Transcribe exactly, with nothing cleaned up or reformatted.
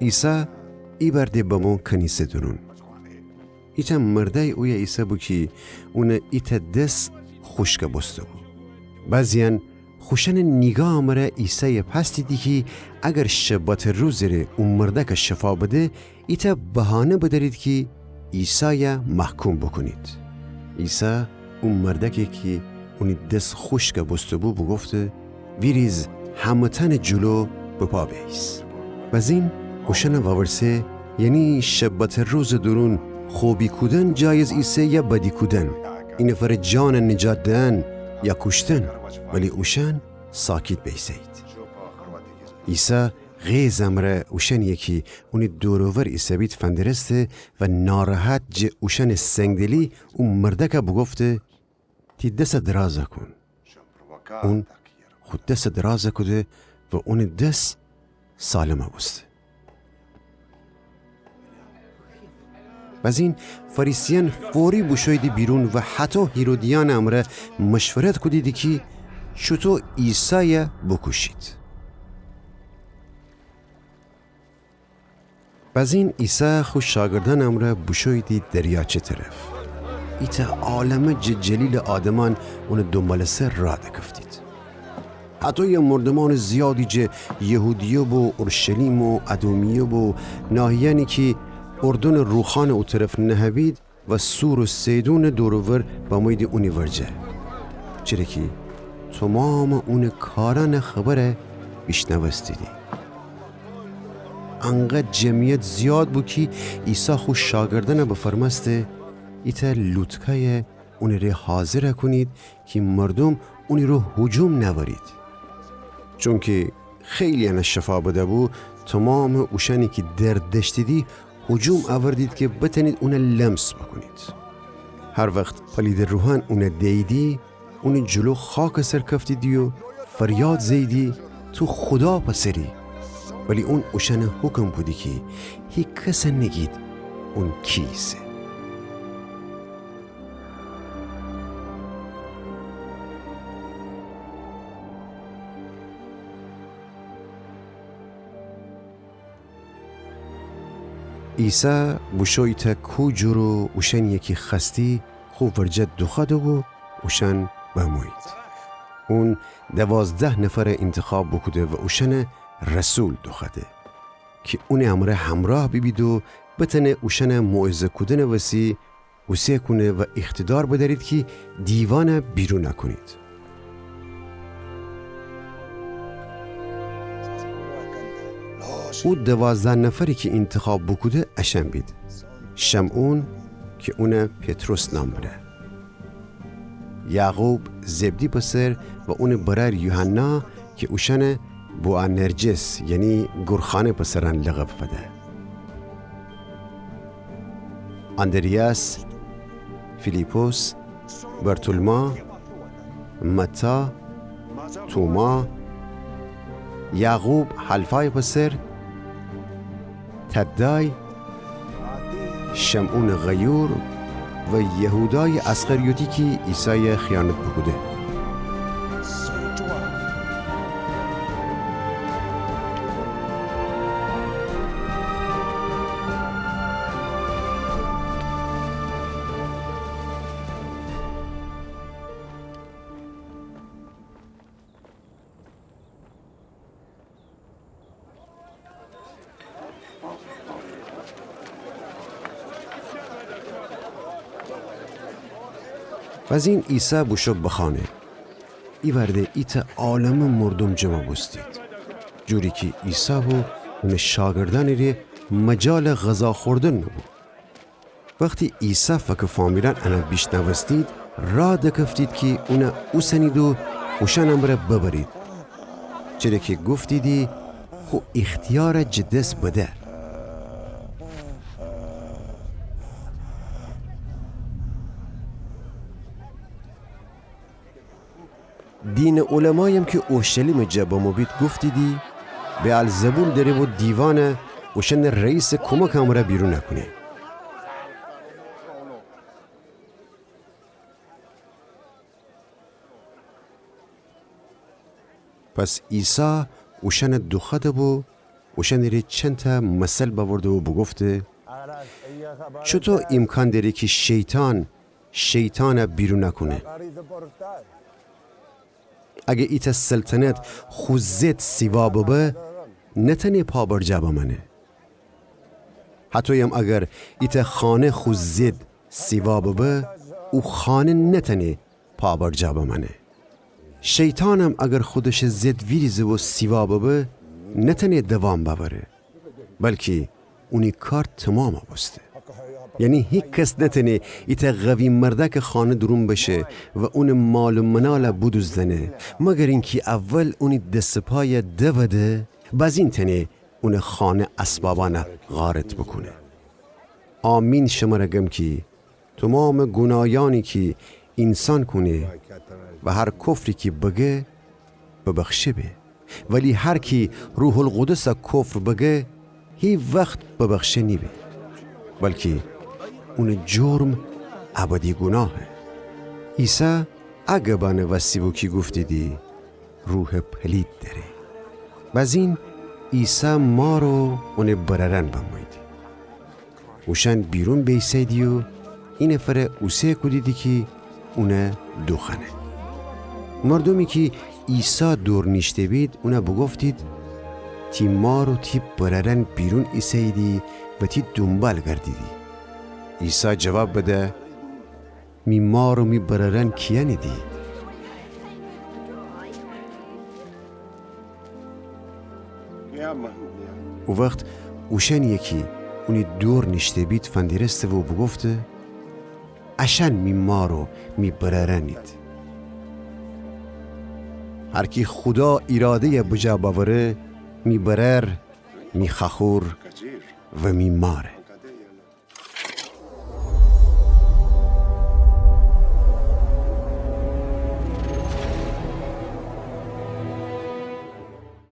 عیسی ایبأر ده بمو کنیسه دورون. ایتأ مردأی اویه ایسه‌بو کی اونٚ ایتأ دس خوشکَ بوسته‌بو. بعضی‌یأن خوشأنٚ نیگاهٚ مرأ عیسایَ پأستیدی کی اگر شباتٚ روزٚ ره او مردأکَ شفا بده، ایتأ بهانه بدأرید کی عیسایَ محکوم بوکونید. عیسی او مردأکَ کی اونی دس خوشکَ بوسته‌بو بوگفته: ویریز همه‌تأنٚ جلو به پا بیأییس. بزین اوشأنَ وورسه: یعنی شباتٚ روزٚ دورون خوبی کودن جایز ایسه یا بدی کودن؟ ای نفرٚ جانَ نجات دئن یا کوشتن؟ ولی اوشأن ساکت بیسه‌یید. عیسی غیظٚ مرأ اوشأنیَ کی اونی دور و ور ایسه‌بید فندرسته و ناراحت جٚه اوشأنٚ سنگدلی او مردأکَ بوگفته: تی دسَ درازَ کون. اون خو دسَ درازَ کوده و اونٚ دس سالمَ بوسته. بزین فریسیأن فوری بوشوییدی بیرون و هطو هیرودیأنٚ امرأ مشورت کودیدی کی چوطو عیسایَ بوکوشید. بزین عیسی خو شاگردأنٚ امرأ بوشوییدی دریاچه طرف. ایتأ عالمه جٚه جلیلٚ آدمأن اونٚ دونبالٚ سر راه دکفتید. هطویی مردومأنٚ زیادی جٚه یهودیه بو، اورشلیم و ادومیه بو، ناحیه‌یأنی کی اردنٚ روخانٚ او طرف نهه‌بید و صور و صیدونٚ دور و ور بموییدی اونی ورجه. چره کی تومامٚ اونٚ کارأنٚ خبرَ بیشنوستیدی. انقدر جمعیت زیاد بو کی عیسی خو شاگردأنَ بفرمأسته ایتأ لوطکه‌یَ اونٚ ره حاضرَ کونید کی مردوم اونی رو هجوم نأورید. چونکی خیلی‌یأنَ شفا بده‌بو، تومامٚ اوشأنی کی درد دأشتیدی هجوم اوردید کی بتأنید اونَ لمس بوکونید. هر وخت پلیدٚ روحأن اونَ دییدی، اونی جلو خاکٚ سر کفتیدی و فریاد زه‌ییدی: تو خودا پسری. ولی اون اوشأنَ حکم کودی کی هیکسَ نگید اون کی ایسه. عیسی بوشو ایتأ کو جور و اوشأنیی کی خوأستی خو ورجه دوخوأده و اوشأن بمویید. اون دوازده نفرَ اینتخاب بوکوده و اوشأنَ رسول دوخوأده کی اونٚ امرأ همرأه بیبید و بتأنه اوشأنَ موعظه کودنٚ وسی اوسه کونه و ایقتدار بدأرید کی دیوأنَ بیرونَ کونید. او دوازده نفری کی اینتخاب بوکوده اشأن بید: شمعون کی اونَ پطرس نام بره، یعقوب زبدی پسر و اونٚ برأر یوحنا کی اوشأنَ بوآنرجس، یعنی گورخانه پسرأن لقب فده. آندریاس، فیلیپس، برتولما، متی، توما، یعقوب حلفای پسر، تدای، شمعونٚ غیور و یهودایٚ اسخریوطی کی عیسایَ خیانت بوکوده. بزین عیسی بوشو بخانه. ایوأرده ایتأ عالمه مردوم جمع بوستید، جوری کی عیسی و اونٚ شاگردأنٚ ره مجالٚ غذا خوردن نوبو. وختی عیسی فکٚ فامیلأن انَ بیشنوستید، راه دکفتید کی اونَ اوسنید و خوشأنٚ امرأ ببرید، چره کی گفتیدی خو ایختیارَ جٚه دس بده. دینٚ علمایم کی اورشلیمٚ جا بمو بید گفتیدی، بعلزبول دره و دیوأنَ اوشأنٚ رئیسٚ کومکٚ امرأ بیرونَ کونه. پس عیسی اوشأنَ دوخوأده و اوشأنٚ ره چندتأ مثل بأورده و بوگفته: چوطو ایمکان دأره کی شیطان شیطانَ بیرون نکونه؟ اگر ایتأ سلطنت خو ضد سیوا ببه، نتأنه پابرجه بمأنه. هطویم اگر ایتأ خانه خو ضد سیوا ببه، او خانه نتأنه پابرجه بمأنه. شیطانم اگر خودشٚ ضد ویریزه و سیوا ببه، نتأنه دوام بأوره، بلکی اونی کار تومام بوسته. یعنی هیکس نتأنه ایتأ قوی مردأکٚ خانه دورون بشه و اونٚ مال و منالَ بودوزدأنه، مگر اینکی اول اونی دس و پایَ دوده، بازین تأنه اونٚ خانه اسبابأنَ غارت بوکونه. آمین شمره گم کی تومامٚ گوناهیأنی کی اینسان کونه و هر کفری کی بگه، ببخشه به، ولی هر کی روح‌القدسَ کفر بگه، هیوخت ببخشه نیبه، بلکی اونٚ جرم ابدی گوناهه. عیسی ا گبأنَ وستی بو کی گفتیدی: روحٚ پلید دأره. بازین عیسی مار و اونٚ برأرأن بموییدی. اوشأن بیرون بیسه‌ییدی و اینفرَ اوسه کودیدی کی اونَ دوخوأنه. مردومی کی عیسی دور نیشته‌بید، اونَ بوگفتید: تی مار و تی برأرأن بیرون ایسه‌ییدی و تی دونبال گردیدی. عیسی جواب بده: می مار و می برأرأن کیأنیدی؟ او وخت اوشأنیی کی اونی دور نیشته‌بید فندیرسته و بوگفته: اشأن می مار و می برأرأنید. هر کی خودا ایراده‌یَ بجا بأوره، می برأر، می خوأخور و می ماره.